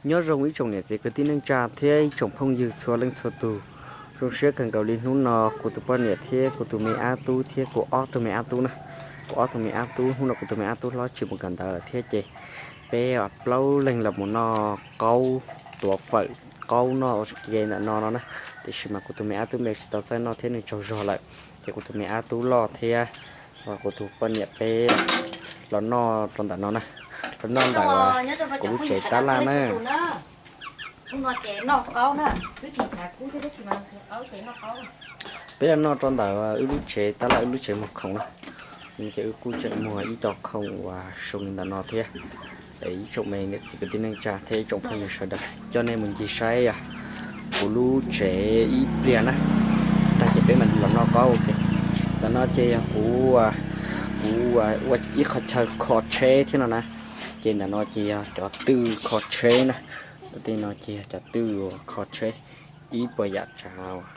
Nyob zoo ib tsoom niam txiv kwv tij neej tsa thiab ib tsoom phooj ywg txhua leej txhua tus. Zoo siab kawg nkaus li hnub no kuv tus poj niam thiab kuv tus me ab tub thiab kuv ob tug me ab tub na, kuv ob tug me ab tub, hnub no kuv tus me ab tub hlob tsis mus kawm ntawv lawm thiab ces peb plaub leeg los mus noj qaub, tuav fawm qaub noj ua ke ntawm no no na. Tiam sis mas kuv tus me ab tub me tsis tau txawj noj thiab nws tsaug zog lawm, ces kuv tus me ab tub loj thiab kuv tus poj niam peb los noj rau ntawm no na, los noj ntawm kuv lub tsev tab laj na. Peb los noj rau ntawm wb lub tsev tab laj, wb lub tsev muag khoom na. Ces wb kuj tseem muag ib co khoom uas zoo li ntawm no thiab. Ib tsoom me niam txiv kwv tij neej tsa thiab ib tsoom phooj ywg sawv daws, coj nej mus ncig saib kuv lub tsev ib pliag na, tag ces peb mam los noj qaub ua ke. Ntawm no ces yog kuv, kuv ua ib qho chaw kho tsheb thiab no na. Ces ntawm no ces yog cov twj kho tsheb na. Ntawm tej no ces yog cov twj kho tsheb, ib puas yam tsav uas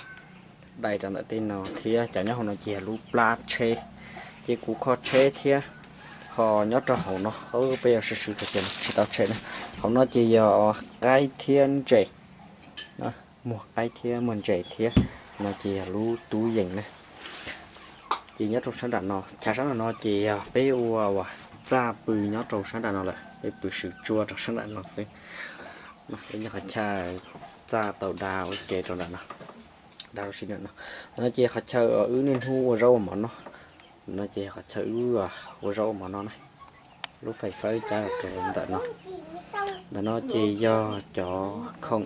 dai rau ntawm tej no thiab. Cov nyob hauv no ces yog lub plab tsheb, ces kuv kho tsheb thiab. Ho nyob rau hauv no peb yuav sawv sawv tau ces tsis tau tsheb na. Hauv no ces yog qaib thiab ntses, muag qaib thiab muag ntses thiab. No ces yog lub tub yees na. Ces nyob rau sab nram no, chav sab nram no ces yog peb ua uas txaj pw nyob rau sab nram no lawm, peb pw swm tsua rau sab nram no xwb. Peb nyob qhov chaw txaj tau da ua ke rau nram no, da ua si nram no. No ces qhov chaw wb niaj hnub ua zaub ua mov noj. No ces qhov chaw wb ua zaub ua mov no na. Lub fais fawb cab rau ntawm no. Ntawm no ces yog cov khoom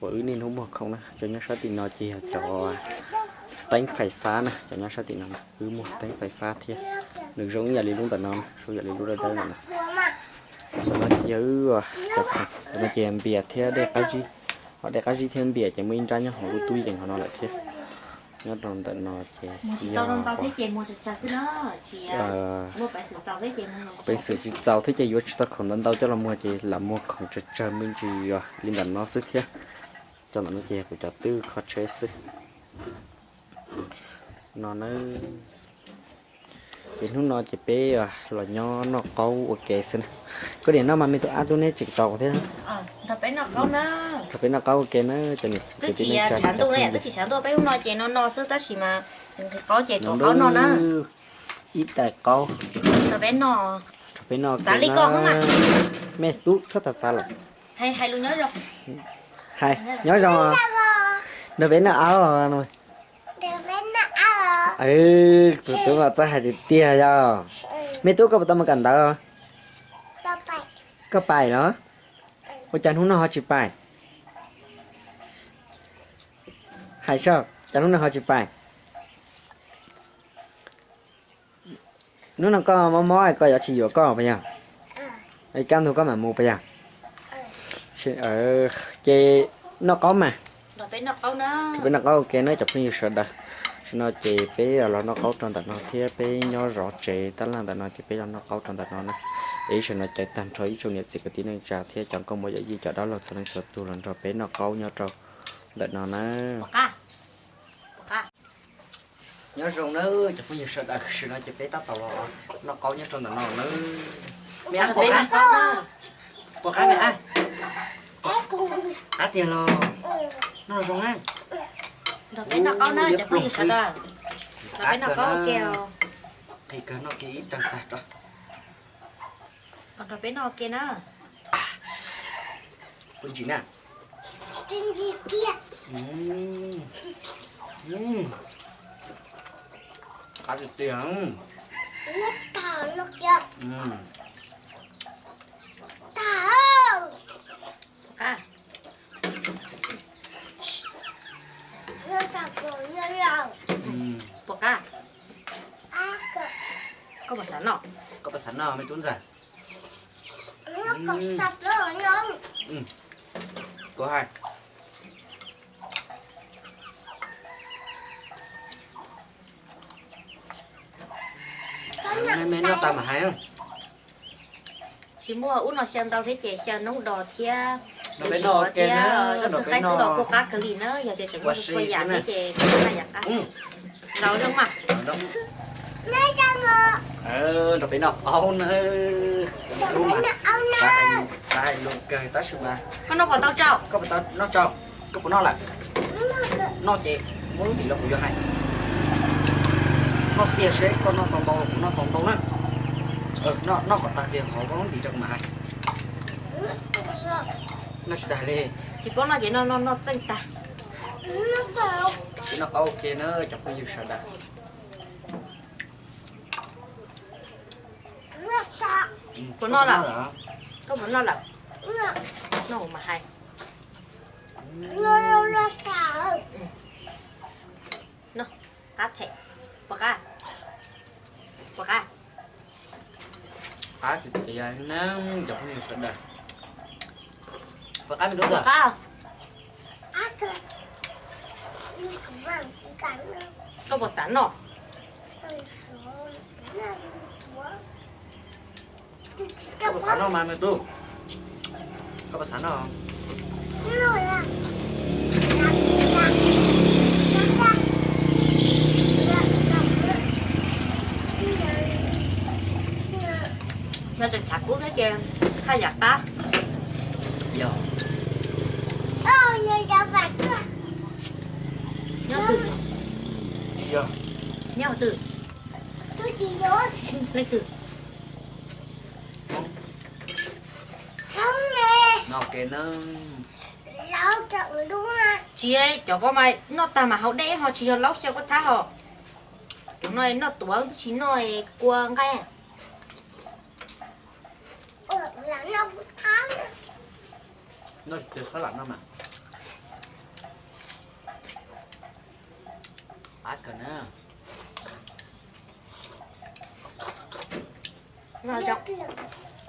uas wb niaj hnub muag khoom na. Cov nyob sab tim no ces yog cov teeb fais fab na, cov nyob sab tim no na, wb muag teeb fais fab thiab. Nws zoo ib yam li lub ntawm no, zoo yam li lub dawb dawb ntawm no. Xav no ces yog wb cov khoom, ntawm no ces npias thiab dej qab zib. Ho dej qab zib thiab npias ces muaj ib nrab nyob hauv lub tub yees hauv no lawm thiab. Nyob rau ntawm no ces yog peev xwm tsis txaus thiab ces yuav tsis tau khoom ntau ntau coj los muag ces lam muag khoom tsawg tsawg me ntsis li ntawm no xwb thiab. Cov ntawm no ces yog kuv cov twj kho tsheb xwb. No na, ces hnub no ces peb los nyob noj qaub ua ke xwb na. Koj niam noj mas me tus ab tub neb tseem tsaus thiab. Nrog peb noj qaub ua ke na, cov niam txiv kwv tij neej tsa. Ib tais qaub rau peb noj. Mej tub txhob tas txav lawm. Hais nyob zoo, nrog peb noj qaub. Tus tub mas txawj hais tiag tiag yog. Mej tub, koj puas tau mus kawm ntawv? Koj pais los? Ua cas hnub no ho tsis pais? Hais saib, cas hnub no ho tsis pais? Hnub no koj mob mob koj yuav tsis yuav koj puas yog? Kaj ntug koj mam mus puas yog? Ces noj qaub mas. Peb noj qaub ua ke na cov phooj ywg sawv daws. Tam sim no ces peb los noj qaub rau ntawm no thiab, peb nyob zov tsev tab laj ntawm no ces peb los noj qaub rau ntawm no na. Es ib sij no caw tag nrho ib tsoom niam txiv kwv tij neej tsa thiab cov nkauj muam yawm yij cov dab laug txhua leej txhua tus los nrog peb noj qaub nyob rau ntawm no na. Nyob zoo nawb cov phooj ywg sawv daws, tam sim no ces peb tab tom los noj qaub nyob rau ntawm no nawb. Me ab, puas qab? Puas qab me ab? Qab tiag los? Noj zoo na. Nrog peb noj qaub na cov phooj ywg sawv daws. Nrog peb noj qaub ua ke. Qhib kawg noj kiag ib rawg tag tso. Nrog peb noj ua ke na. Pub ntsis na. Qab tiag tiag. Puas qab? Koj puas xav noj? Koj puas xav noj me tub ntxawg? Kuv hais, me noj tas mam hais. Tsis muaj ub no xyaw ntau thiab ces xyaw noob dos thiab, nws suav thiab, zov txhwj qaib xwb los kuj qab kawg li na, yog tias tseem muaj txhua yam thiab ces kuj qab yam qab. Ntau zoo mas. Nrog peb noj qaub nawb. Tus tub mas xav hais lus kawg tab sis mas koj noj puas tau tsau, koj puas tau noj tsau, koj puas noj lawm? Noj ces muab lub ntim los kuv yuav hais. Noj tiag seb koj noj tau ntau los kuv noj tau ntau na. Noj kom tag kiag qhov koj lub ntim rau kuv mam hais. Noj tsis tag li. Tsis paub noj ces noj, noj txeej tag. Tsis noj qaub ua ke na cov phooj ywg sawv daws. Puas noj lawm? Koj puas noj lawm? Noj kuv mam hais. Noj, qab them. Puas qab? Puas qab? Qab tiag tiag na cov phooj ywg sawv daws. Puas qab me tub? Puas qab? Koj puas xav noj? Koj puas xav noj mas me tub? Koj puas xav noj? Yog tseem tshav kub thiab ces haj yam qab. Yog. Nyob twg? Tsis yog. Nyob twg? Leej twg? No ke na. Tsis, cov ko mas noj tag mas haus dej ho tsis yog laub xyaw kuj thab ho. Cov no noj tuav twb tsis noj kua nqaij. Noj tsis txhob lam noj mas. Qab kawg na.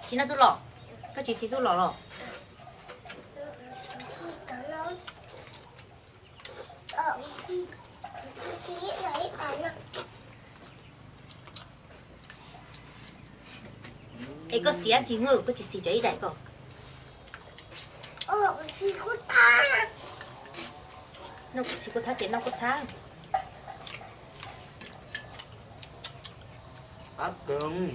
Tsis noj txuj lom, koj tsis siv txuj lom los? Es koj siv dab tsi, koj tsis siv cov ib daim ko? Noj kuv siv kuj thab ces noj kuj thab. Qab kawg.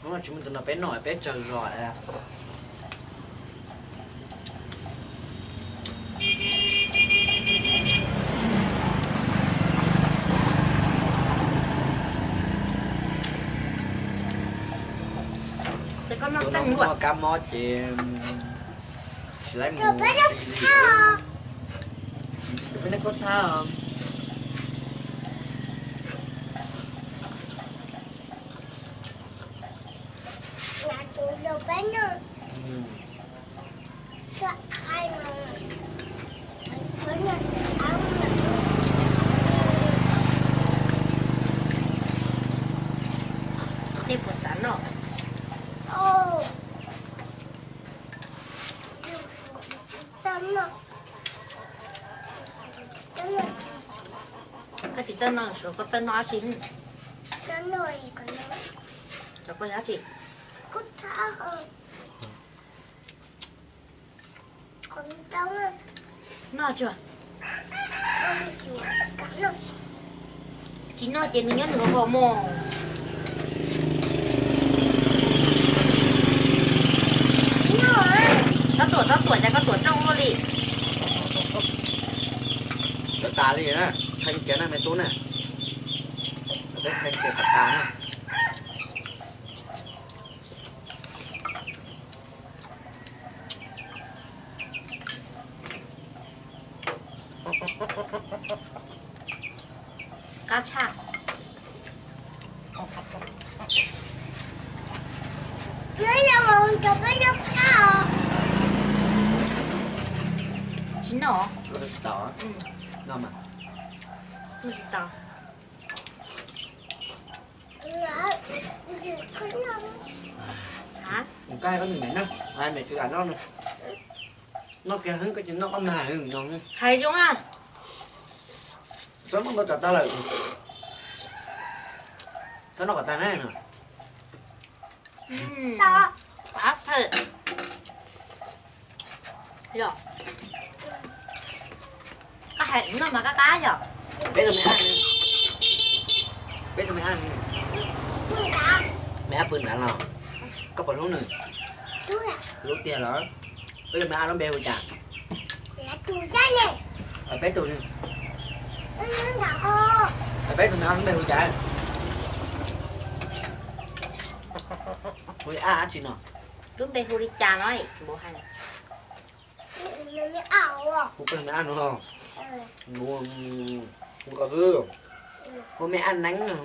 Hnub no tsis muaj tus no peb noj peb tsawg zos. Ces koj noj txeej luaj. Kab mob ces tsis laib mus. Peb noj kuj thab. Nej puas xav noj? Koj tsis txawj noj, koj txawj noj dab tsi? Cov ko yog dab tsi? Noj tsuag. Tsis noj ces nws nyob nws ko mog. Txhob tuam, txhob tuam, cas koj tuam rooj luaj li. Twb tas li na, kheej kiag na me tub na. Peb kheej kiag tas tas na. Qab tshaj. Tsis noj. Tsis tau. Nws koj hais koj nws me na, hais me tsis kam noj no. Noj kiag hwb koj tsis noj koj mag no. Hais zoo a. Txhob noj kom tag lawm. Txhob noj kom tag na no. Yog. Koj hais noj mas qab qab yog. Peb tus me ab, peb tus me ab. Me ab pw nrad los? Koj puas hlub nws? Hlub tiag los? Peb tug me ab lub npe hu cas? Peb tug, peb tug me ab lub npe hu cas? Hu li ab dab tsi no? Lub npe hu li cas no? Hu peb me ab no. Hu koj xwb. Hu me ab neeb no.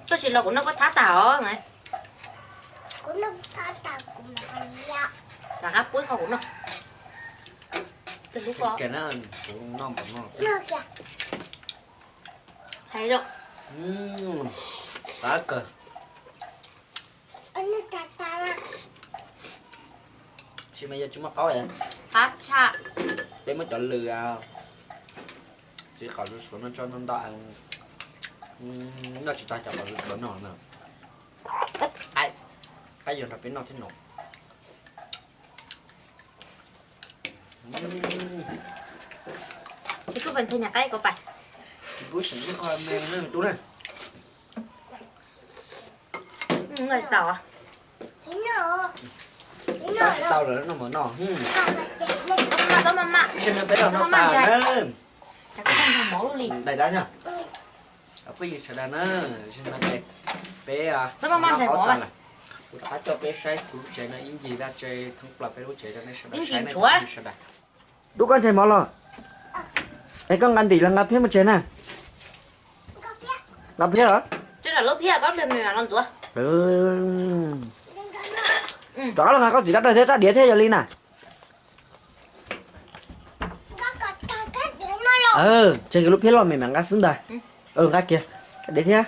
Koj tsis los kuv noj koj thab tag os. Rov qab pub ib qho kuv noj. Hais rau. Qab kawg. Tab sis mas yog tsis muaj qaub, qab tshaj. Peb muab cov lws, txiv qos zuj suav no tso ntau ntau, noj tsis tag cov qos zuj suav no na. Qab yuav nrog peb noj thiab no. Tus tub pais nthe niag qaib ko pais. Tus tub seem ib qho me na tus na. Tau tsis tau lawm no mas no. Txhob maj maj. Ib sij no peb los noj tas na. Daim dab nyob. Phooj ywg sawv daws na, ib sij no ces peb noj qaub tas lawm. Kuv rov qab coj peb saib kuv lub tsev no ib ncig vaj tse thoob plaws peb lub tsev rau nej sawv daws saib na. Dub, koj ntshai mov los? Es koj nqa ntim los nqa phiab mus tsev na? Nqa phiab los? Rov qab los nqa koj txiv rab rawg thiab rab diav thiab yog li na. Tseg kiag lub phiab loj me me nqa xwb ntag. Nqa kiag rab diav thiab.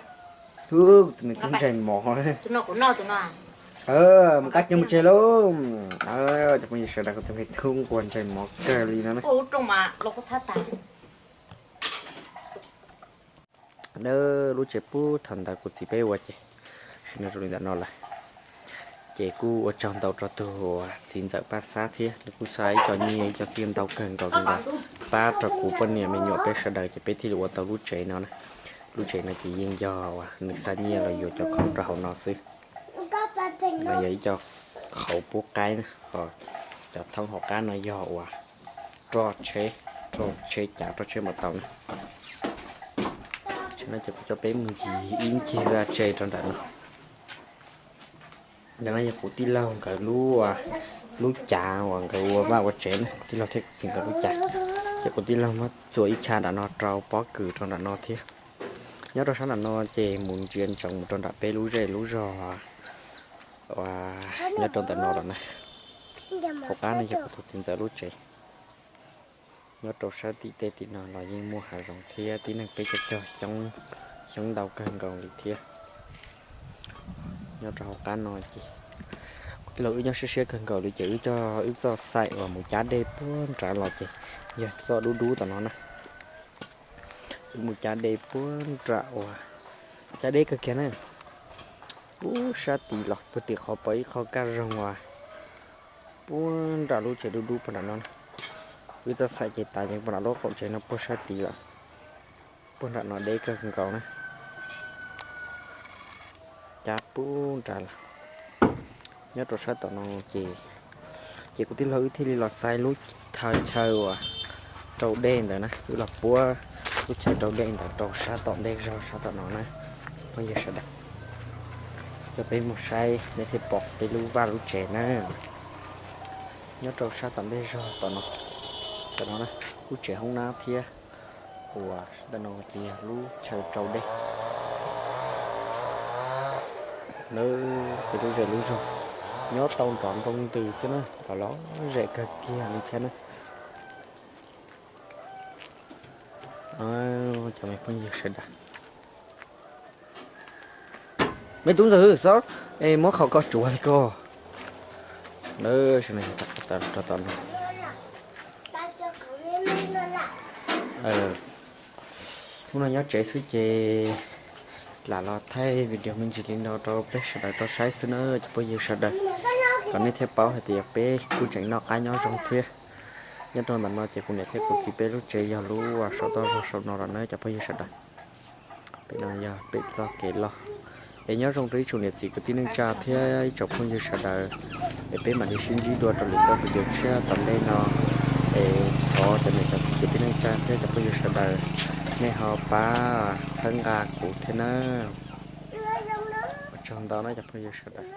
Tus me tub ntshai mov. Mus nqa kiag mus tsev lauj. Cov phooj ywg sawv daws, kuv tus me tub nquag ntshai mov kawg li no na. Lub tsev puag thaum ntawd kuv txiv peb ua ces, sim no zoo li ntawm no lawm. Ces kuj ua tsaug ntau rau tus txiv ntxawm Paj Xab thiab, nws kuj xa ib co nyiaj ib co tiaj ntau kawg nkaus li ntawd pab rau kuv poj niam me nyuam peb sawv daws ces peb thiaj li ua tau lub tsev no na. Lub tsev no ces yeej yog uas nws xa nyiaj los yuav cov khoom rau hauv no xwb. No yog ib co qhauv pub qaib na, ho cov thoob hauv qab no yog uas roj tsheb, roj tsheb cav, roj tsheb maus taus na. Tam sim no ces kuv coj peb mus ncig ib ncig vaj tse rau nram no. Ntawm no yog kuv tij laug nkawd lub, lub cav uas nkawd ua vaj ua tsev na, kuv tij laug thiab kuv txiv nkawd lub cav. Ces kuv tij laug muab txuas ib chav nram no rau pob kws rau nram no thiab. Nyob rau sab nram no ces mus ntsia ntsoov mus rau nram peb lub zej lub zog uas nyob rau ntawm no lawm na. Hauv qab no yog kuv tus txiv ntxawm lub tsev. Nyob rau sab tim tej tim no los yeej muaj hav zoov thiab tib neeg peb cog cog xyoob ntau kawg nkaus li thiab. Nyob rau hauv qab no ces kuv tij laug wb nyob siab siab kawg nkaus li ces wb coj wb txoj xaim uas mus cab dej puag nrad los ces yog txoj dub dub tom no na. Wb mus cab dej puag nram uas cab deb kawg kiag na. Ub, sab tid los puag tim qhov pom ib qho kaj zoog uas puag nram lub tsev dub dub puag nram no na. Wb txoj xaim ces tav yeej puag nram lub qaum tsev no puag sab tid lawm. Puag nram no deb kawg nkaus na. Cab puag nrad lawm. Nyob rau sab tom no ces, ces kuv tij laug wb thiaj li los xaiv lub chaw uas rau dej ntawd na, wb los puab lub chaw rau dej ntawd rau sab tom ntej zog sab tom no na. Phooj ywg sawv daws, coj peb mus saib nej thiaj pom peb lub vaj lub tsev na. Nyob rau sab tom ntej zog tom no, tom no na, lub tsev hoob nab thiab uas ntawm no ces yog lub chaw rau dej. Lawv peb lub zej lub zog nyob tau nrov nroo ntws xwb na, los lom zem kawg kiag li thiab na. Cov me phooj ywg sawv daws, me tub ntxawg xob, es muab qhov ko tsuav li ko. Lawv sawv daws rau tom no. Hnub no nyob tsev xwb ces lam los thaij video me ntsis li no rau peb sawv daws tau saib xwb na cov phooj ywg sawv daws, kom nej thiaj paub hais tias peb kuj tseem noj qab nyob zoo thiab. Nyob rau ntawm no ces kuv niam thiab kuv txiv peb lub tsev yog lub uas saum toj zog saum no lawm na cov phooj ywg sawv daws. Pem no yog pem txoj kev loj. Es nyob zoo rau ib tsoom niam txiv kwv tij neej tsa thiab ib tsoom phooj ywg sawv daws, es peb mam li sib ntsib dua rau lwm txoj video tshiab tom ntej no. Es thov cov niam cov txiv kwv tij neej tsa thiab cov phooj ywg sawv daws, nej ho pab txhawb nqa kuv thiab nawb. Ua tsaug ntau na cov phooj ywg sawv daws.